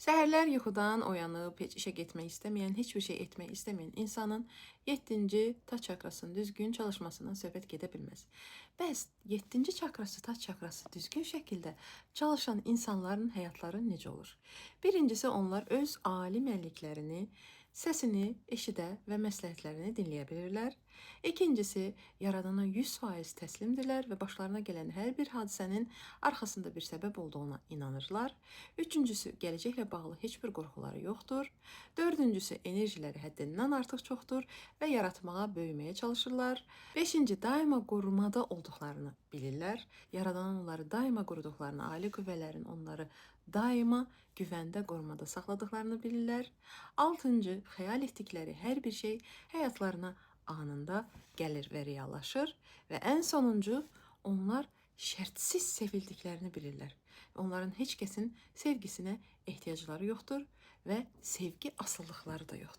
Səhərlər yuxudan oyanıb heç işə getmək istəməyən, heç bir şey etmək istəməyən insanın 7-ci tac çakrasının düzgün çalışmasından söhbət gedə bilməz. Bəs 7-ci çakrası, tac çakrası düzgün şəkildə çalışan insanların həyatları necə olur? Birincisi, onlar öz ali mənliklərini, səsini eşidə və məsləhətlərini dinləyə bilirlər. İkincisi, Yaradana 100% təslimdirlər və başlarına gələn hər bir hadisənin arxasında bir səbəb olduğuna inanırlar. Üçüncüsü, gələcəklə bağlı heç bir qorxuları yoxdur. Dördüncüsü, enerjiləri həddindən artıq çoxdur və yaratmağa, böyüməyə çalışırlar. Beşinci, daima qorumada olduqlarını bilirlər. Yaradanın onları daima qoruduqlarını, ali qüvvələrin onları daima güvəndə, qorumada saxladıqlarını bilirlər. Altıncı, xəyal etdikləri hər bir şey həyatlarına anında gəlir və reallaşır. Və ən sonuncu, onlar şərtsiz sevildiklərini bilirlər. Onların heç kəsin sevgisinə ehtiyacları yoxdur və sevgi asılılıqları da yoxdur.